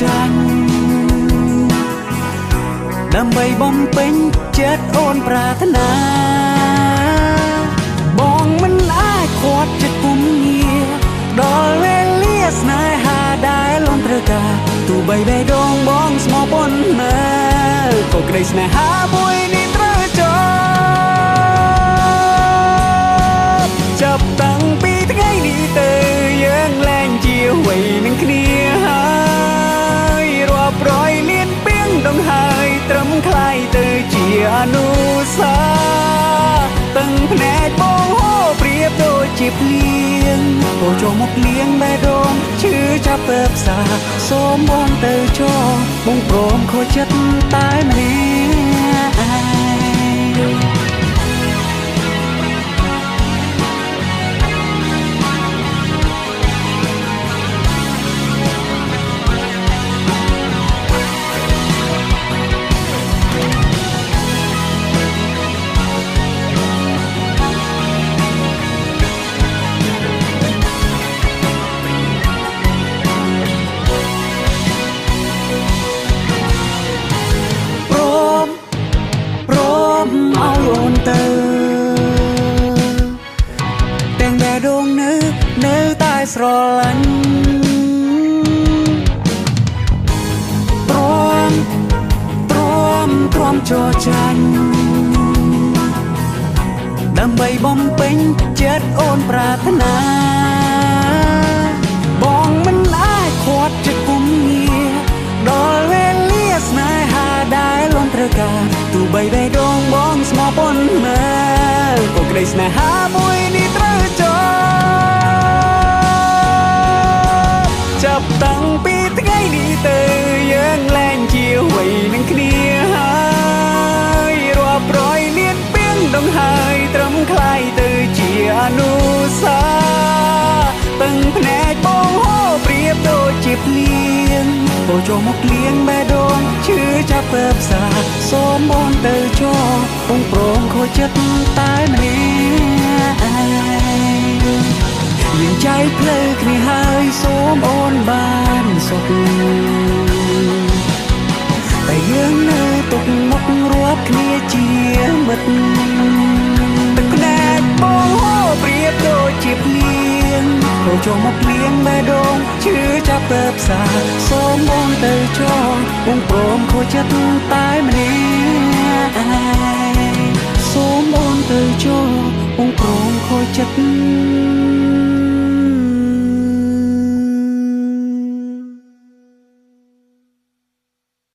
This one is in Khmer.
ចាញ់ដើម្បីបំពេញចិត្តអូនប្រាថ្នាបងមិនអាចខាត់ចិត្តពុំងារដល់វេលាស្នេហាដែលលំត្រូវការទោះបីបេះដូងបងស្មោះប៉ុណ្ណាក៏ក្តីស្នេហាមួយនេះត្រូវចប់ចាប់តាំងពីថ្ងៃនេះទៅយើងលែងជាអ្វីនឹងគ្នាហើយរាប់រយលានពីងដងហើយត្រឹមคล้ายទៅជាអនុសាទាំងភ្នែកបងហូរប្រៀបដូចជាភ្លៀងពោចូលមកលៀងបេះដូងឈឺចាប់ពើផ្សាសូមបងទៅចោបងព្រមខូចចិត្តតែម្នាក់ឯងទាំងបេះដូងនៅតែស្រឡាញ់ទ្រាំទ្រាំទ្រាំចចាញ់ដើម្បីបំពេញចិត្តអូនប្រាថ្នាបងមិនអាចខាត់ចិត្តពុំងារដល់វេលាស្នេហាដែលលន់ត្រូវការទោះបីបេះដូងបងស្មោះប៉ុណ្ណាក៏ក្តីស្នេហាមួយនេះត្រូវចប់ចាប់តាំងពីថ្ងៃនេះទៅយើងលែងជាអ្វីនឹងគ្នាហើយរាប់រយលានពីងដងហើយត្រឹមคล้ายទៅជាអនុសាទាំងភ្នែកបងហូរប្រៀបដូចជាភ្លៀងពោចូលមកលៀងបេះដូងឈឺចាប់ពើផ្សាសូមបងទៅចោបងព្រមខូចចិត្តតែម្នាក់ឯងយើងចែកផ្លូវគ្នាហើយសូមអូនបានសុខតែយើងនៅទុកមុខរាប់គ្នាជាមិត្តទឹកភ្នែកបងហូរប្រៀបដូចជាភ្លៀងពោចូលមកលៀងបេះដូងឈឺចាប់ពើផ្សាសូមបងទៅចោបងព្រមខូចចិត្តតែម្នាក់ឯង